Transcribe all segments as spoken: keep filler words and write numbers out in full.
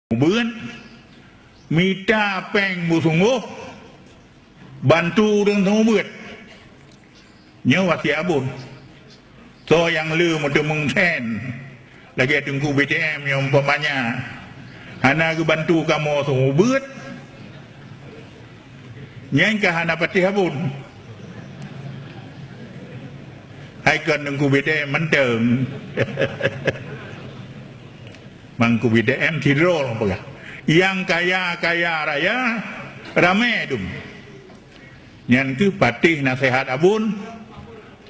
Beuet, mita péng beusunggoh, bantu ureuëng seumeubeuet. Nyoe wasiet Abon. Soe nyang le meuteumeung sén lagée Teungku B T M nyang umpamanya hana geubantu kamoe seumeubeuet, nyan ka hana patéh Abon. Hai kon Teungku B T M mantong. Mangku B T M sidroe peugah, nyang kaya-kaya raya ramé dum. Nyan keuh patéh naseuhat Abon,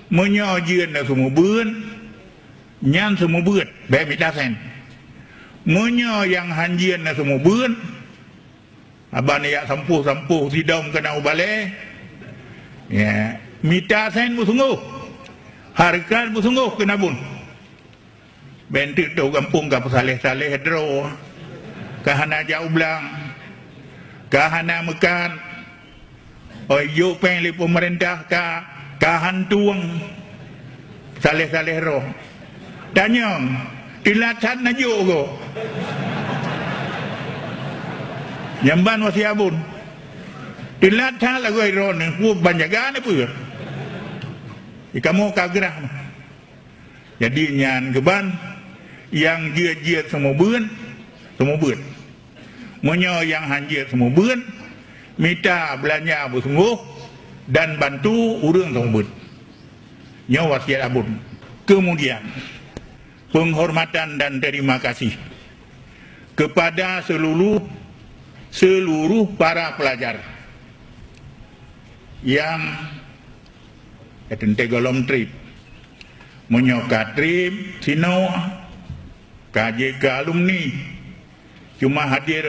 meunyoe jeuet na seumeubeuet, nyan seumeubeuet, bék mita sén. Meunyoe nyang han jeuet na seumeubeuet, haba neujak sampôh-sampôh sidom keunan u balée, ya, mita sén beusunggoh, hareukat beusunggoh keu Abon. Bék teuk tôh gampông ka peusaléh-saléh droe, ka hana jak u blang, ka hana meukat, oi jok péng lé peumeurintah ka, ka hantueng, saléh-saléh droe. Tanyong, teulat that na jok goe? Nyan ban wasiet Abon. Teulat that lagoe droeneuh, peue ban jaga neuh peue? Di kamoe ka grah. Jadi nyan keuban nyang jeuet-jeuet seumeubeuet, seumeubeuet. Meunyoe nyang han jeuet seumeubeuet, mita beulanja beusunggoh dan bantu ureuëng seumeubeuet. Nyoe wasiet Abon. Keumudian, peunghormatan dan teurimong gaséh keupada seuluruh, seuluruh para peulajar nyang teuntée gohlom treb. Meunyoe ka treb sinoe, ka jeuet keu alumni, cuma hadir